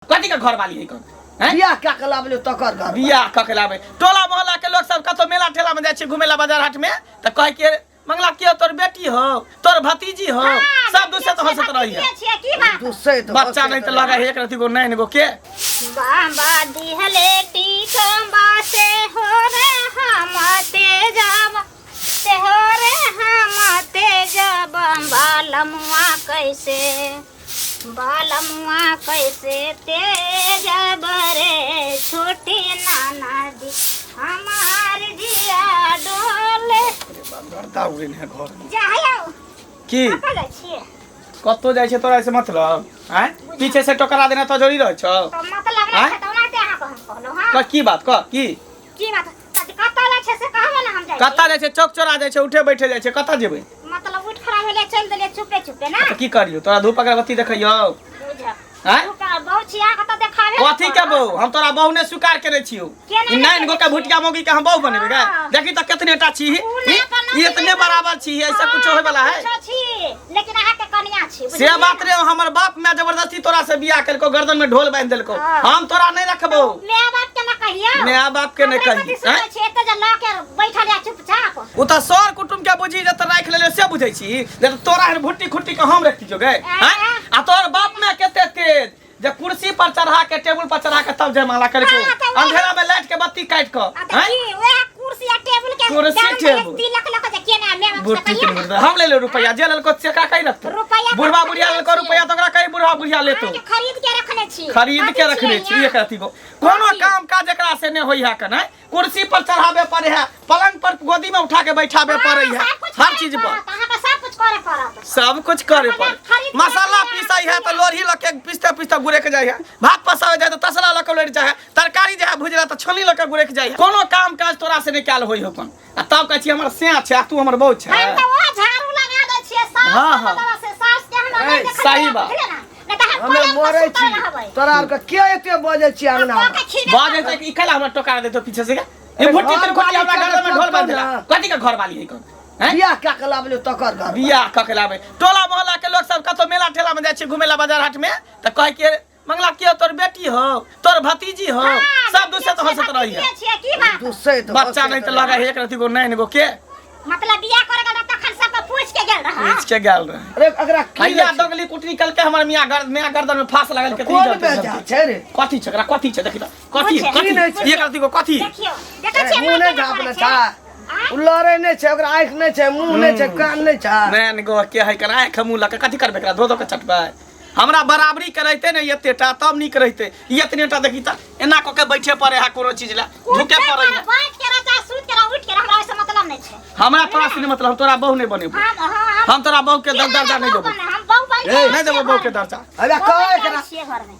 कथी के घर वाली है कौन हैं? बियाह कए के लाबलियो तकर घर बियाह कऽ के लाबै टोला मोहल्ला के लोग सब कतौ मेला ठेला में जाइ छै घुमे ला बाजार हाट में तऽ कहै के मंगला के तोर बेटी हो तोर भतीजी हो सब दूसरे तो हंसत रही है छियै की बात दुसैत बच्चा नहीं तो लगा है एक रति गो नैन गो के बाबा दिहले टीकबा से हो रे हम तेजब से हो रे हम तेजब बालमुआ कैसे बालमुआ कैसे तेजब रे छोटी नाना जी हमार जिया डोले गर्दा उड़ेन है घर में। जायो की कतऽ जाइ छियै कतौ जाइ छै तोरा से मतलब आँय पीछे से टकरा देना तो जरूरी रहै छौ तऽ मतलब आँय? नहि छै तऽ ओनाहिते अहाँके हम कहलहुँ हँ कह की बात कह की की बात तऽ कतऽ जाइ छै से कहबै ने हम जाइ छी। कतऽ जाइ छै चौक चौरा जाइ छै उठे बैठे जाइ छै कतऽ जेबै मतलब उठ खड़ा भेलै चलि देलियै चुपे चुपे ना तऽ की करियौ तोरा धूप अगरबत्ती देखैयौ बुझ आँय बहु छी अहाँके तऽ देखाबे ने कथी के पड़त। बहु हम तोरा बहु ने स्वीकार केने छियौ केना ई नहि नाइन गो के केने भुटिया मौगी के हम बहु बनेबै गे हाँ। देखी तऽ केतने टा छी उ ना तऽ ई इतने बराबर छी ऐसा कुछ होय वाला है कुछो छी लेकिन अहाँके कनिया छी से बुझलियै बात ने? रे हमर बाप मैं जबरदस्ती तोरा से बियाह केलको गर्दन में ढोल बांध देलको हाँ। हम तोरा नहीं रखबो माय बाप के ना कहियौ माय बाप के नहीं हमरा कहियौ, कथी सुनै आँय? छी एते जे लऽ के बैठल या चुपचाप ओ तऽ सर कुटुम के बुझी जे तऽ राखि लेले से बुझै छी जे तऽ तोरा एहन भुट्टी खुट्टी के हम रखती गे आँय? आ तोहर बाप में केते तेज जे कुर्सी पर चढ़ा के टेबुल पर चढ़ा के तब जयमाला करके हाँ, तऽ वएह- अंधेरा में लाइट के बत्ती काटि के आ तऽ आँय? की वएह कुर्सी आ टेबुल के कुर्सी, दाम भेलै टेबुल। तिलक लऽ के जे केना माय बाप से बुढ़टी के कहियौ ने मुर्दा हम ले ले रुपया जे लेलको से का कहीं रखतो रुपैआ बुढ़वा तऽ बुढ़िया लेलको खरीदने रुपया तो ओकरा कहीं बुढ़वा बुढ़िया लेतो अहाँके खरीद के रखने छी खरीद के कथी रखने छियै छी यहाँ? एक अथी को कोनो कथी? काम काज एकरा से नहीं होई है कने कुर्सी पर चढ़ावे पड़े है पलंग पर गोदी में उठा के बैठावे पड़े है सब कुछ हर करे चीज पर पड़त, अहाँके सब कुछ करे पड़त सब कुछ करे अपने पड़े खरीद के मसाला रखने पीसाई है तो लोढ़ी लके पीसते पीसते गुरे के जाय है भात पसावे जाय तो तसला लके लोढ़ जाय है तरकारी जे है भुजला तो छनी लके गुरे के जाय है कोनो काम काज तोरा से नहीं कयल होई हो आ तब कहै छी हमर सैं छै आ तू हमर बहू छै हम तऽ ओ झाड़ू लगा दै छियै सास हाँ, के हाँ। मतलब से सास के हम ए, नहि देखै सही छियै, बात। बुझलियै ने? नहि तऽ हम हमे पलंग पर मरै सुतल छी रहबै। तोरा आरके के एते बजै छी अंगना आ कऽ के खीरे बाजे तक ई कैला हमरा टोका देतो पीछे से ये अरे भुट्टी घर तर खुट्टी वाली हमरा चल गर्दन में ढोल बांध देला ना। कथी के घर वाली है कौन हैं बियाह कए के लाबलियो तकर घर बियाह कऽ के लाबै टोला मोहल्ला के लोग सब कतौ मेला ठेला में जाइ छै घुमे ला बाजार हाट में तऽ कहै के मंगला के तोर बेटी हो तोर भतीजी हो हाँ, सब दूसरे तो हंसत रही है भतीजिए छियै, की बात दुसैत बच्चा नहीं तो लगा है एक रति गो नैन गो के मतलब बियाह करे गेल तखन सबके पूछ के गेल रहा पूछ के गेल रहे अरे एकरा की हैया छै? दगली कुटनी कल के हमर मियां गर्द मियां गर्दन में फांस लगल के कोन बेजा छै रे कथी छै एकरा कथी छै देखी तऽ कथी पूछे। कथी की नहि छै? एक रति गो कथी देखियौ देखै ए, छियै मुँह नहि केना झाँपने करै छै आँय? ओ लड़ै नहि छै ओकरा आँखि नहि छै मुँह नहि छै कान नहि छै नैन गो के है कना आँख मुँह लऽ के कथी करबै एकरा धो धो के चटबै हमरा बराबरी के रहिते ने एते टा तब नीक रहिते ई एतने टा देखी तऽ एना कऽ के बैठे पड़े है कोनो चीज ला झुके पड़े है बैठ के रह चाहे सुति के रह उठ के रह हमरा ओहिसे मतलब नहीं छै हमरा तोरा से नहीं मतलब हम तोरा बहू नहीं बनेबो हम हाँ हम तोरा बहू के दर्जा नहीं देबो हम बहु बन ए, नहीं देबो बहू के दर्जा अरे कह एकरा छियै घर में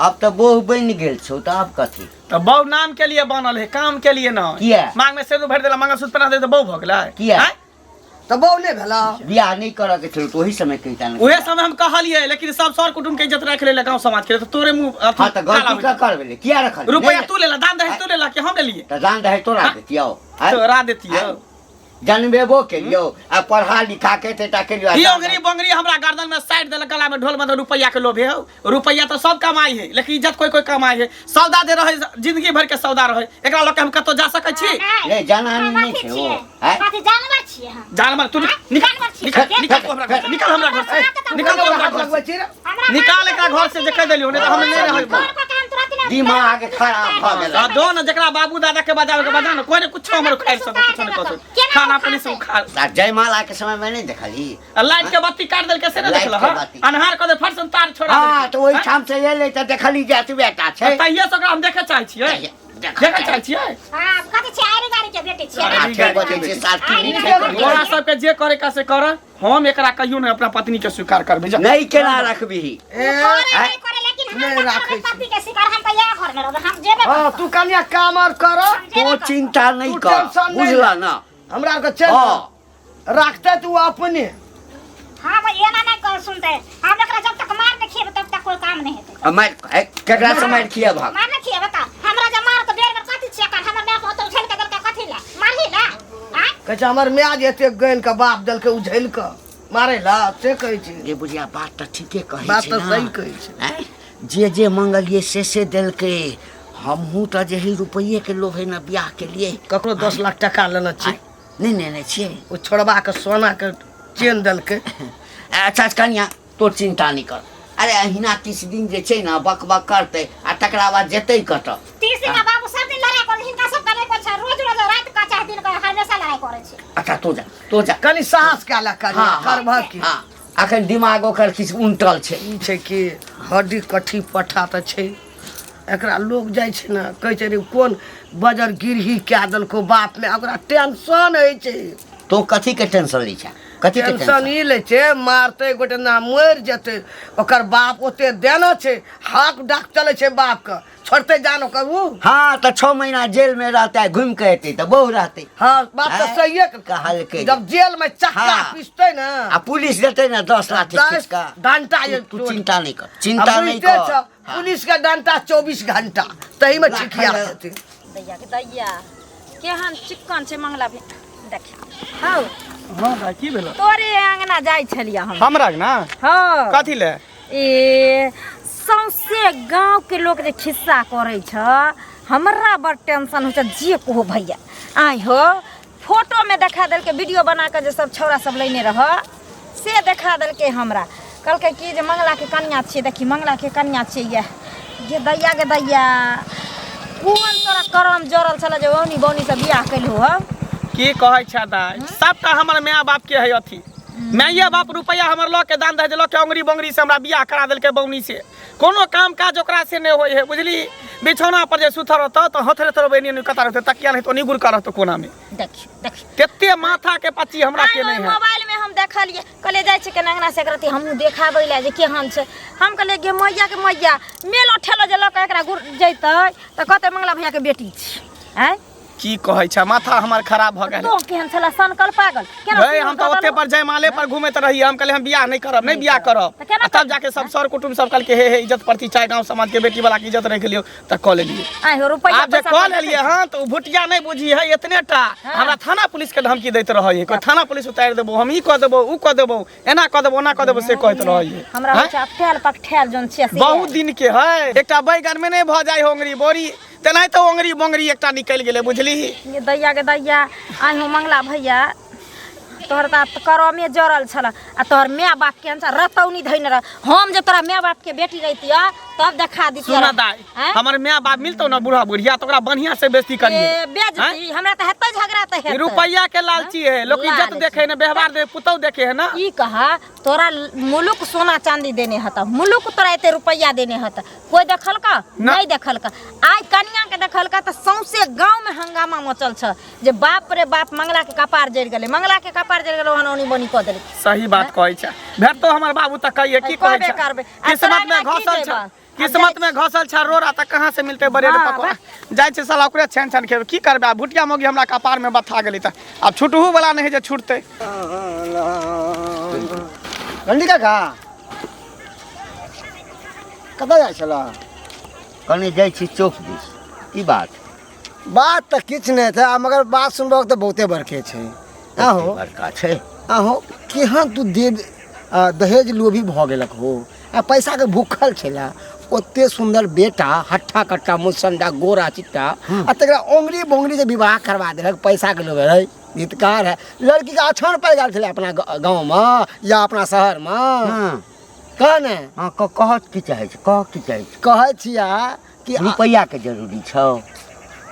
आब तऽ बहु बनि गेल छौ तऽ आब कथी तऽ बहू नाम के लिए बनल है काम के लिए ना किया? मांग में सिंदूर भरि देला मंगलसूत्र पहना दे तऽ बहू भऽ गेलै किया? आँय? तऽ बहु नहि भेला बियाह नहि करऽ के छलौ तऽ ओही समय कहिता ने उहे समय हम कहलियै लेकिन सब सर कुटुम के इज्जत राखि लेले गांव समाज के तऽ तोरे मुंह अथी हाँ तऽ काला गलती हो गेल। ककर भेलै किया रखल रुपया तू लेला दान दहेज तू लेला कि हम लेलियै तऽ दान दहेज तोरा देतियौ आँय? तोरा देतियौ जनबेबो केलियौ आ पढ़ा लिखा के एतेटा केलियौ आ ई दान अंगरी बंगरी हमरा गर्दन में साइड देलक गला में ढोल में रुपया के लोभे हो रुपया तो सब कमाई है लेकिन इज्जत कोई कोई कमाई है सौदा जे रहे जिंदगी भर के सौदा रहे एकरा लऽ के हम कतौ जा सकै छी नहीं, जनानी हम नहि अथी छै ओ। छियै। आँय? कथी जानवर छियै हम जानवर तू निकल जानवर छियै। निकल निकल तू हमरा घर से निकल हमरा घर से निकल तू हमरा हाथ घर से लगबै छी रे हमरा निकाल एकरा घर से जे कहि देलियौ नहीं तऽ हम नहीं रहबै घर पर काम तुरंत नहि दिमाग खराब भऽ गेल आ दो न जकरा बाबू दादा के बजावे के बजा न कोई ने कुछो हमर उखाड़ सके कुछो नहीं कर सके खाना पानी से उखाड़ आ जयमाला के समय में नहीं देखली आ लाइट के बत्ती काट देलकै से नहीं लाइट देखल के हँ बत्ती। अन्हार कऽ दे फट से तार छोड़ा हाँ देलकै। तऽ ओहिठाम से एलै तऽ देखली जे एतबे टा छै तहिये से ओकरा हम देखे चाहै छियै देखऽ देखे चाहै छियै हाँ कथी छियै आरी गाड़ी के बेटी छियै आठे बजै छै सात आरी की गाड़ी के तोरा सबके जे करे का से कर हम एकरा कहियो नहीं अपना पत्नी के स्वीकार करबै जा नहीं केना रखबिही ए करे नहीं करे लेकिन हम नहि तऽ राखै करबै पति के शिकार हम तऽ इएह घर में रहबै हम जेबे हाँ तू कनिया काम आर कर तो चिंता नहीं तू कर टेंशन नहीं बुझला ले। ना हमरा आरके चल हाँ राखते तू अपने हाँ भाई एना नहीं कर सुनते हम एकरा जब तक मार नहीं खिएबै तब तक कोई काम नहीं हेतै आ मारि ए, केकरा से मारि खिएबहक मार नहीं खिएबै तऽ हमरा जब मार तऽ बेर बेर कथी छियै कान हमर माय के ओतऽ उछलि के देलकै कथी ला मारही ला आँय कहै छै हमर माय जे एते गानि के बाप देलकै उझलि कऽ मारै ला से कहै छै रे बुढ़िया बात तऽ ठीके कहै बात छै तऽ ना। सही कहै छै आँय? जे जे मंगलियै से से देलकै। हमहूँ तऽ जे है रुपैएके लोभे ने बियाह केलियै। ककरो 10 लाख टका लेने छी? नहि नेने छियै। ओ छोड़बा के सोना के चेन देलकै। अच्छा कनिया, तो चिंता नहि कर। अरे अहिना किछु दिन जे छै ने बक बक करतै आ तकरा बाद जेतै कतऽ? 30 दिन बाबू सब दिन लड़ाई करै, हिनका सब के नहि कोन छै, रोज रोज रात का चाहे दिन का हमेशा लड़ाई करै छै। अच्छा तो जा, तो जा। कनि साहस कए ले कनि, करबह की? हाँ, अखन दिमाग ओकर किछु उनटल छै। ई छै कि हड्डी कट्ठी पट्ठा तऽ छै, एकरा लोग जाइ छै ने कहै छै रे कोन बजर गिरही कए देलको बाप में, ओकरा टेंशन होइ छै। तो कथी के टेंशन लै छै? कथी के टेंशन टेंशन? ई लै छै मारतै गोटे ना मरि जेतै, ओकर बाप ओते देने छै, हाक डाक चलै छै बापके, छोड़तै जान ओकर उ। हाँ तऽ 6 महीना जेल में रहतै, घुमि के एतै तऽ बहु रहतै। हाँ बाप तऽ आँय? सहिए कहलकै। जब जेल में चक्का हाँ। पिसतै ने आ पुलिस देतै ने 10 लाख 10 खींच कऽ। डंटा जे तू चिंता नहीं कर, चिंता आ नहीं बुझिते कर। छह, पुलिस के डंटा 24 घंटा तही में लाख ठिकिया हजार। जेतै। दैया के दैया केहन चिक्कन छै मंगला भी देख। हौ हाँ भाई, की भेलो? तोरे अंगना जाइ छलियै हम। हमरा ना? हँ। कथी ले? ए सौंसे गांव के लोग जे खिस्सा करै छ, हमरा बड़ टेंशन होइ छै। जे कहो भैया आइ हो फोटो में देखा देलकै, वीडियो बना के जे सब छौड़ा सब लेने रह से देखा देलकै हमरा। कहलकै कि जे मंगला के कनिया छियै, देखी मंगला के कनिया छियै। ये गे दैया गे दैया, कोन तोरा करम जरल छल जे औनी बौनी से बियाह केलहु हँ? की कहै छै दाइ, सबटा हमर माय बाप के है अथी। माइए बाप रुपैआ हमर लऽ के दान दहेज लऽ के अंगुरी बंगरी से हमरा बियाह करा देलकै बौनी से। कोनो काम काज ओकरा से नहि होइ है बुझली। बिछौना पर जे सुतल रहतौ तऽ हथरे थोड़े बनि नहि कता रहतौ, तकिया नहि तऽ ओनी गुड़का रहतौ कोना में। देखियौ देखियौ तेते माथा के पच्ची हमरा के नहि है। मोबाइल में हम देखलियै, कहलियै जाइ छै केना अंगना से एकरा हमहूँ देखाबै लए जे केहन छै। हम कहलियै गे मैया के मैया, मेलो ठेलो जे लऽ कऽ एकरा गुड़ जैतै तऽ कहतै मंगला भैया के बेटी छी। आँय की कहै छै, माथा हमर खराब भऽ गेल। तो केहन छला सनकल पागल केना हे, हम तऽ ओते पर जयमाले पर घूमैत रहियै। हम कहलियै हम बियाह नहि करब, नहि बियाह करब। तऽ केना आ तब जाके सब सर कुटुम्ब सब कहलकै हे हे इज्जत प्रति चाहे गाँव समाज के बेटी वाला के इज्जत रखि लियौ, तऽ कऽ लेलियै। आँय हो रुपैआ आब जे पैसा कऽ कऽ लेलियै हँ तऽ ओ भुटिया नहि बुझी है एतने टा हमरा थाना पुलिस के धमकी दैत रहै है। कोइ थाना पुलिस उतारि देबो, हम ई कऽ देबो, ऊ कऽ देबो, एना कऽ देबो, ओना कऽ देबो, से कहैत रहै है। हमरा होइ छै अठेल पकठेल जोन छै से। बहुत दिन के है, एकटा बैगन में नहि भऽ जाइ है ओंगरी बोरी, तेनाहिते ओंगरी बोंगरी एकटा निकलि गेलै बुझली। ये दैया के दैया, आइ हो मंगला भैया, तोहर तऽ करमे जरल छल आ तोहर माय बाप के अनुसार रतौनी धैने रह। हम जे तोरा माय बाप के बेटी रहितिय तब देखा दितिय। सुन दाई, आँय? हमर माय बाप मिलतौ ना बूढ़ा बुढ़िया तऽ ओकरा बढ़िया से बेइज्जती करिए। ए, बेइज्जती हमरा तऽ हेतै, झगड़ा तऽ हेतै। रुपैया के लालची है लोग, इज्जत लालची। देखे ने व्यवहार दे, पुतौ देखे है ना। ई कहा तोरा मुलुक सोना चांदी देने हता, मुलुक तोरा एते रुपैया देने हता, कोई देखलका? ना। नहीं देखलका। आइ कनिया के देखलका तऽ सौंसे गांव में हंगामा मचल छ जे बाप रे बाप मंगला के कपार जरि गेलै, मंगला के कपार जरि गेलै, ओहन ओनी बनी कऽ देलकै। सही बात कहै छै, भेटतो हमर बाबू तऽ कहिए की कहै कहबे छै। करबै। आ किस्मत तोरा में अंगना की घसल छै, देबऽ? किस्मत में घसल छै रोड़ा तऽ कहाँ से मिलतै ब्रेड हाँ, पकौड़ा? जाइ छै साला ओकरे छानि छानि खेबै, की करबै? आब भुटिया मौगी हमरा कपार में बथा गेलै तऽ आब छुटहु वाला नहि है जे छुटतै। रंडी काका कतऽ जाइ छलऽ? कनि जाइ छी चौक दिस। की बात? बात तऽ किछु नहि छै, आ मगर बात सुनबक तऽ बहुते बड़के छै। आहो बड़का छै। आहो केहन तू दे दहेज लोभी भऽ गेलक हो आ पैसाके भूखल छला। ओते सुंदर बेटा, हट्ठा कट्टा मुसंडा गोरा चिट्टा, आ तकरा ओंगरी बोंगरी जे विवाह करवा देलक पैसाके लोभ है, धितकार है। लड़की के अछान पड़ि गेल छलै अपना गाँवमे या अपना शहरमे। हाँ। कह ने। हाँ, कहत की चाहै छै, कह की चाहै छै? कहै छियै कि रुपैआ के जरूरी छौ। ए,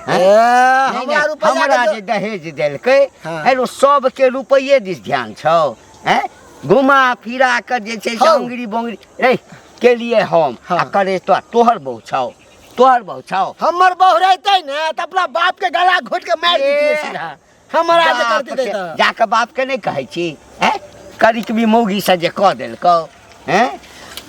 नहीं, हमरा नहीं, रुपैआ हमरा के जे दहेज देलकै, हाँ। हेलो सबके रुपैए दिस ध्यान छौ। हैं घुमा फिरा के जे छै से हौ। अंगरी बंगरी रे के लिए हम हाँ। आ करे तो तोहर बहु छौ, तोहर बहु छौ। हमर बहु रहितै ने तऽ अपना बाप के गला घोट के मारि दितियै ए, सीधा। हमरा जे बाप करती के- तऽ जाके बाप के नहि कहै छी? हैं करिक भी मौगी से जे कऽ देलकौ। हैं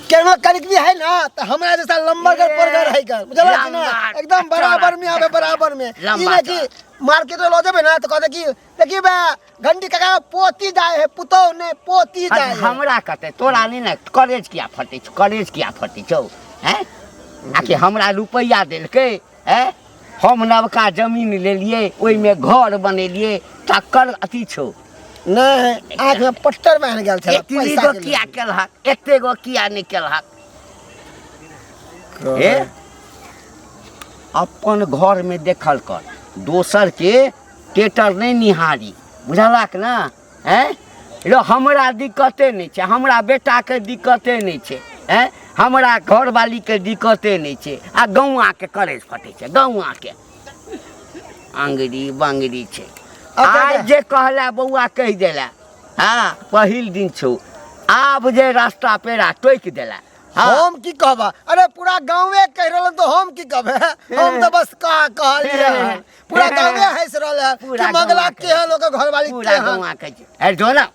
केना करिक भी है ना तऽ हमरा जैसा लम्बा कर परगर है कर, बुझल कि ना? लम्बा एकदम बराबर में आवे, बराबर में। ई लम्बा ना कि मार्केट में लऽ जेबै ना तऽ कहतै कि देखी बे घंटी काका पोती जाय है, पुतोह ने पोती जाय है। हमरा कहतै तोरा नहि ने करेज किया फटै छौ, करेज किया फटै छौ? हैं आकि हमरा रुपैआ देलकै। हैं हम नवका जमीन लेलियै, ओहिमे घर बनेलियै, तकर अथी छौ। नहि, आँखि में पट्टर बान्हि गेल छलै, एतबी पैसा गो के किया लेल। केलहक, एते गो किया नहि केलहक? हे अपन घरमे देखल कर दोसरके टेटर नहि निहारी बुझलक ने आँय रो हमरा दिक्कते नहि छै हमरा बेटाके दिक्कते नहि छै आँय हमरा घरवालीके दिक्कते नहि छै आ गौआँके करेज फटै छै गौआँके अङ्गरी बङ्गरी छै अच्छा, आइ अच्छा। जे कहला बौआ कहि देला हँ पहिल दिन छौ आब जे रास्ता पेड़ा टोकि देला हँ हम की कहबा अरे पूरा गाँवे कहि रहल तो हम की कहबे हम तो बस कह कहलिए हन। पूरा गाँवे हंस रहल है पूरा कि मंगला गौआँ के। केहन ओकर घरवाली पूरा केहन गौआँके छै अरे जो ना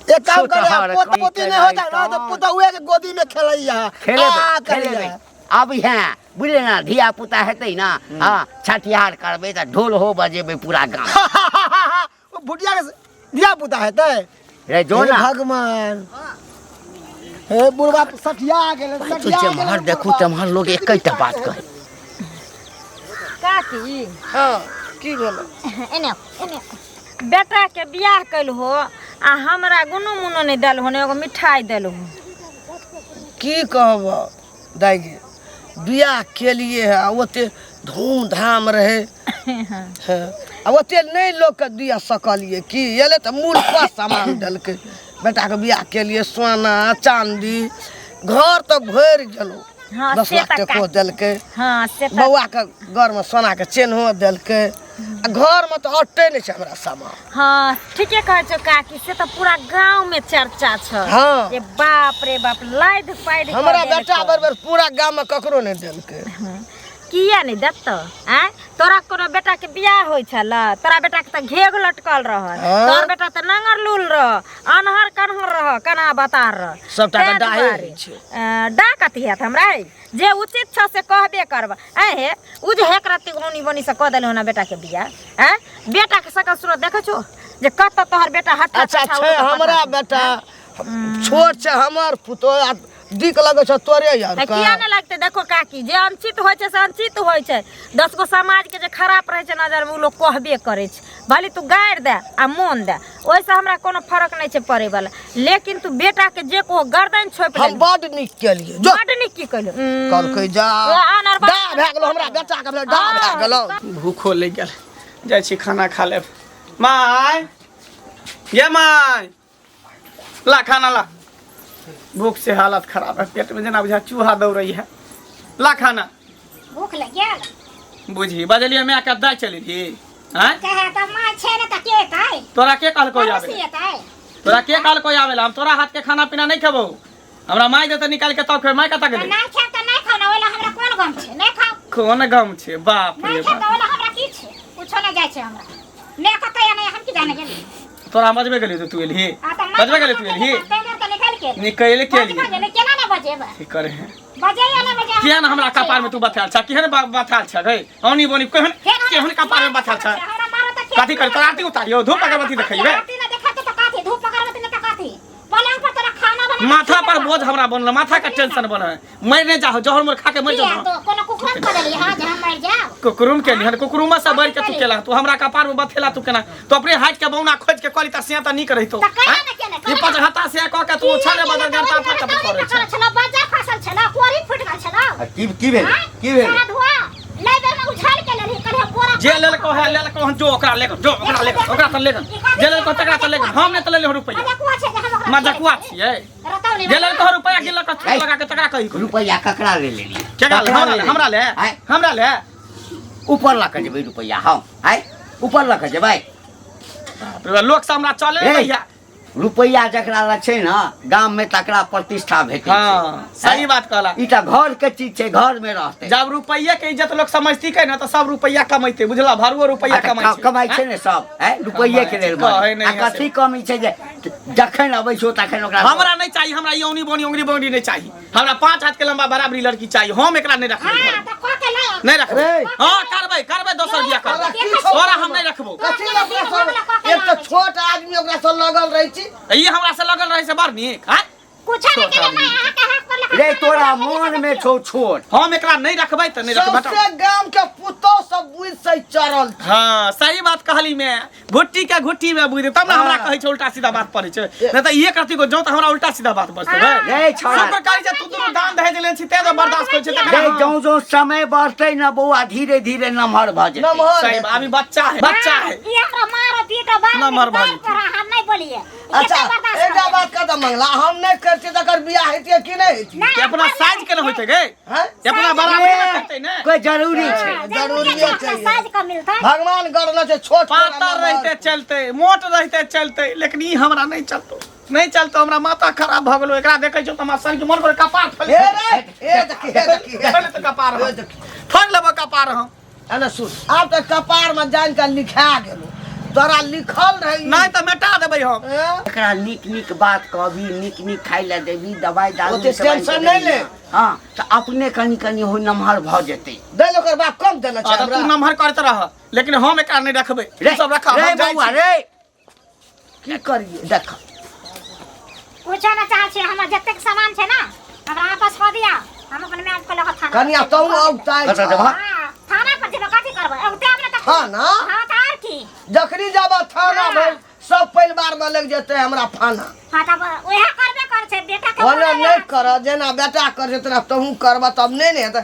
एक काम करे छोटहर पोता कहीं पोती के नहीं होता ना तो तहन। पुतहुए के गोदी में खेलैया आ खेलेबै करैया खेलेबै अब हैं बुझले ना धिया पुता हेतै ना हँ छठिहार करबै तऽ ढोल हो बजेबै पूरा गाँव ओ भुटिया के धिया पुता हेतै रे जो हे ना भगवान हे बुढ़वा सठिया गेलै तू सठिया जेम्हर गेलै देखू बुढ़बा। तेम्हर लोग एकेटा बात कहै काकी हँ की भेलो एने आउ, एने आउ। बेटा के बियाह कैल हो आ हमरा गुनो मुनो नहीं देल हो ने एगो मिठाई देल हो की कहब दाइ गे बियाह केलिए है आ ओते धूमधाम रहे हाँ, आ ओते नहि लोकके दिअ सकलियै की एलै तऽ मूल पर सामान देलकै बेटाके बियाह केलिए सोना चाँदी घर तऽ भरि गेलौ हाँ, दस से लाख तऽ टको काकी। देलकै हाँ से तऽ बौआके घरमे सोनाके चेन्हो देलकै आ घरमे तऽ अटै नहि छै हमरा सामान हाँ ठीके कहै छौ काकी से तऽ पूरा गाँव में चर्चा छ हाँ। जे बाप रे बाप लादि पादि कऽ हमरा देलकौ। बेटा बरबर पूरा गाममे ककरो नहि देलकै किया नहि देतौ आँय तोरा कोनो बेटा के बियाह होइ छल तोरा बेटा के तऽ घेघ लटकल रहल हाँ। तोहर बेटा तऽ नांगर लूल रह अनहर कन्हर रह कना बतार रह सबटा के तैं डाहे दुआरे। होइ छै। डाह कथी हैत हमरा है जे उचित छ से कहबे करब आँय हे उ जे हेक रत्ती औनी बनी से कऽ देलहुँ ना बेटा के बियाह आँय बेटा के सकल सूरत देखै छौ जे कतऽ तोहर बेटा हट्ठा अच्छा कट्ठा छै उठि कऽ हमरा पठा बेटा छोट छै हमर पुतोह आ दिक लगै छौ तोरे यार आ किया नहि लगतै देखो काकी जे अनुचित होइ छै से अनुचित होइ छै दस गो समाजके जे खराब रहै छै नजरमे ओ लोक कहबे करै छै भले तू गारि दे आ मोन दे ओहिसँ हमरा कोनो फरक नहि छै पड़ैवला लेकिन तू बेटाके जे कहो गर्दन छोपि हम लेलही बड नीक केलियै जो बड्ड नीक की कहलू कहलकै जा आनर डा भए गेलौ हमरा बेटा के भेलै डा भए गेलौ भूखो लागि गेल जाइ छी खाना खा लेब माय ये माय ला खाना ला भूख से हालत खराब है पेट में जेना बुझा चूहा दौड़ रही है ला खाना भूख लग गेल बुझी बजलियै माय के दाइ चलि आँय कहे तऽ माय छै ने तऽ के एतै तोरा के कहलको आबे पड़ोसी एतै तोरा के कहलको आबे ला हम तोरा हाथ के खाना पीना नहीं खेबो हमरा माय देते निकाल के तब खेबै माय कतऽ तऽ गेलै नहि खायब तऽ नहि खाउ ने ओहि लए हमरा कोन गम छै नहि खाउ कोन गम छै बाप नहि रे खायब बाप तऽ ओहि लए हमरा की छै कुछो नहि जाइ छै हमरा माय कतऽ या नहि हम की जाने गेली तोरा हम बजबे गेलियो तऽ तू एलही आ तऽ माय बजबे गेलियो तू एलही ताहि बेर तऽ निकालि के निकलि के बजबे एलियै गेलै केना नहि बजेबै की करे हैं बजैया नहि बजैया किया ना हमरा कपार में तू बथाल छ केहन बथाल छ गई औनी बोनी केहन केहन कपार में बथाल छ हमरा मारो तऽ कथी करे तोरा आरती उतारियो धूप अगरबत्ती देखैबे आरती ना देखाते तऽ कथी धूप अगरबत्ती ना तऽ कथी पलंग पर तोरा खाना बना माथा पर बोझ हमरा बनल माथा के टेंशन बनल है मर नहीं जाहो जहर मोर खा के मर किया जाओ तो कोनो कुकुरम खा देली हां जे हम मर जाओ कुकुरुम के लिहन कुकुरुमा से बढ़ के तू केला तू हमरा कपार में बथेला तू केना तू अपने हाथ के बौना खोज के कली त से त नीक रहितो तऽ केना ने केना ई पचहता से क के तू छले बदल गरता फट करे छै छला बाजार फसल छला कोरी फुट गेल छला आ की की भेल की भेल सारा धुआ लै बेर में उछाल के लेली कहे बोरा जे लेलको है लेलको हन जो ओकरा लेको जो ओकरा लेको ओकरा त लेको जे लेलको तकरा त लेको हम ने त लेले रुपैया मजकुआ छै जे हम ओकरा मजकुआ छियै रतौली जे लेलको रुपैया गिनलक छूट लगा के तकरा कही रुपैआ ककरा ले लेलियै केकरा ले? ककरा हमरा ले हमरा ले आँय? हमरा ले ऊपर लऽ कऽ जेबै रुपैआ हम आँय ऊपर लऽ कऽ जेबै बाप रे, लोक सब हमरा चले ए, भैया रुपैआ जकरा लग छै ने गाम में तकरा प्रतिष्ठा भेटै छै हाँ सही बात कहला ई तऽ घर के चीज छै घर में रहतै जब रुपैया के इज्जत लोग समझती के ना तो सब रुपैया कमैते बुझला भरुओ रुपैया आ तऽ कमाइ छै कमाइ छै ने सब आँय रुपैए के लेल कहै मरै। नहि आ है से। कथी कमी छै जे जखन अबै छौ तखन ओकरा हमरा नहीं चाहिए हमरा ई औनी बोनी उंगली बोंगरी नहीं चाहिए हमरा 5 हाथ के लंबा बराबरी लड़की चाहिए हम एकरा नहीं रखबै हां तऽ कह के ले नहीं रखबै रे। हां करबै करबै दोसर बियाह करबै की छौ? तोरा हम नहीं रखबो कथी लए ओकरा सब एक तऽ छोट आदमी ओकरा से लगल रहै छी ई हमरा से लगल रहे से बड़ नीक आँय कुछो नहीं केले मैं अहाँ के हाथ पर लगा रे तोरा मोन में छौ छोट हम एकरा नहीं रखबै तऽ नहीं रखबै सौंसे गाम के पुतोह सब बुझ से चढ़ल छै। हाँ सही बात कहली मैं घुट्टी के घुट्टी में बुझ तब ना हमरा कहै छै उल्टा सीधा बात पड़ै छै नहीं तऽ एक रत्ती को जाउ तऽ हमरा उल्टा सीधा बात बजतौ भाई रे छौड़ा शुक्र करै छै तू दुनू दान दहेज लेने छी तें तो बर्दाश्त करै छै रे तखन जौं जौं समय बढ़तै ने बौआ धीरे धीरे नमहर भऽ जेतै नमहर सही बात, अभी बच्चा है बच्चा है ई हमरा मारो पीटो बार नमहर भऽ जेतै। हम नहीं बोलिए अच्छा एकटा बात कह दऽ मंगला हम नहि करतियै तकर बियाह हेतियै कि नहि हेतियै कि अपना साइज के न होइते गे हैं? अपना बराबर न करते ने कोई जरूरी छै जरूरिये छै। साइज कम मिलता भगवान गढ़ने छै छोट पातर रहते चलते मोट रहते चलते लेकिन ई हमरा नहीं चलतो नहीं चलतो हमरा माथा खराब भऽ गेलो एकरा देखै छौ तऽ हमरा सन के मन करे कपार फैल हे रे हे देखी हे देखी हे फैल तऽ कपार हे हम देखी फाड़ि लेबो कपार हम एने सुन आब तऽ कपार में जान के लिखा गेलो तोरा लिखल रहे नहीं तऽ मेटा देबै हम हैं? एकरा नीक नीक बात कहबी नीक नीक खाइ लए देबी दवाइ दारू ओते सब आनि टेंशन कऽ नहि देबही ले। ने। हँ तऽ अपने कनि कनि हो नमहर भऽ जेतै दैल ओकर बाप कम देने छै हाँ, तऽ तू हमरा नमहर करैत रह लेकिन हम एकरा नहि रखबै रे तू सब रख रे हम जाइ बौआ छी। रे की करिए देख कुछो ना चाहे छी हमर जतेक सामान छै ना हमरा आपस कऽ दिया हम अपन माय के लऽ कऽ थाना कनिया तू औताइ कतऽ जेबह? हाँ, थाना पर जेबै कथी करबै औते आब ने तऽ थाना? हाँ तऽ आर की जखनी जाब थाना भेल सब परिवार में लग जेतै हमरा थाना हाँ तब उएह करबे कर छै बेटा के ओना बोलबै नहि कर जेना बेटा कर छै तेना तहूँ करबह तब नहि ने हेतै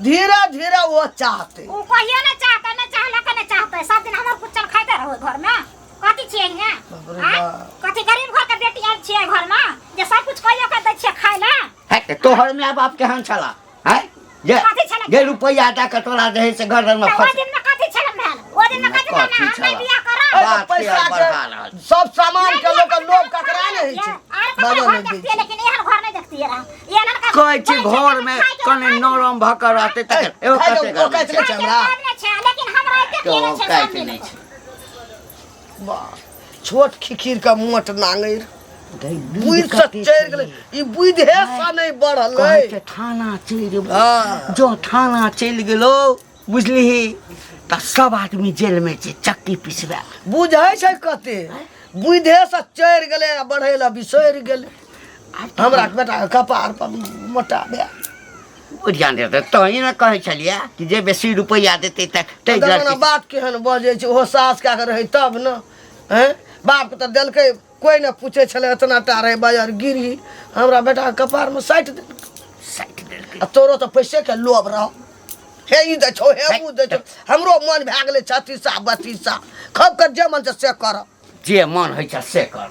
धीरे धीरे ओ चाहतै ओ कहियो नहि चाहतै नहि चाहलक नहि चाहतै सब दिन हमर कुचल खाइते रहू घरमे कथी छियै हियाँ बाप रे आँय? बाप। कथी गरीब घर के बेटी आयल छियै घरमे जे सब कुछ कहियो के दै छियै खाय लए है तऽ तोहर माय बाप केहन छला है जे कथी छला? जे रुपैआ दऽ कऽ तोरा जे है से गर्दन में तऽ ओहि फंस दिनमे कथी छलै भेल ओहि दिनमे कथी कथी भेल हम नहि छला? बियाह करब अरे बात के पैसा आर बढ़ा रहल के सब सामान के लोक लोभ ककरा नहि होइ छै आर ककरा बाजऽ घर नहि दै देखतियै छै लेकिन एहन घर नहि देखतियै रहए एहन का कहै छी घर में कने नरम भऽ कऽ रहतै तखन एगो खाइ कते के औकात गर्मी नहि छै हमरा नहि छै लेकिन हमरा एते छै केने छै औकात सब नहि मिल छै वाह छोट खिखीर के मोट नांगरि गई बुद्धि से चढ़ि गेलै ई बुद्धि से नहि बढ़लै कहै छै थाना चलि जेबो हाँ। जो थाना चलि गेलो बुझलिही तऽ सब आदमी जेलमे छै चक्की पिसबै बुझै छै कते बुद्धे से चढ़ि गेलै आ बढ़ै लए बिसरि गेलै हमरा बेटा के कपार पर मोटा भए ध्यान देतै तहीं ने कहै छलियै कि जे बेसी रुपैआ देतै तऽ ताहि देखो ने लड़की बात केहन बजै छै ओहो सास कए कऽ रहै तब ने हैं बापके तऽ देलकै कोइ नहि पूछै छलै एतना टा रहै बाजार गिरही हमरा बेटाके कपारमे साटि देलकै साटि देलकै आ तोरो तऽ पैसेके लोभ रह हे ई दै छौ हे उ दै छौ हमरो मन भए गेलै छत्तीसा बत्तीसा खब कर जे मन छै से कर जे मन होइ छै से कर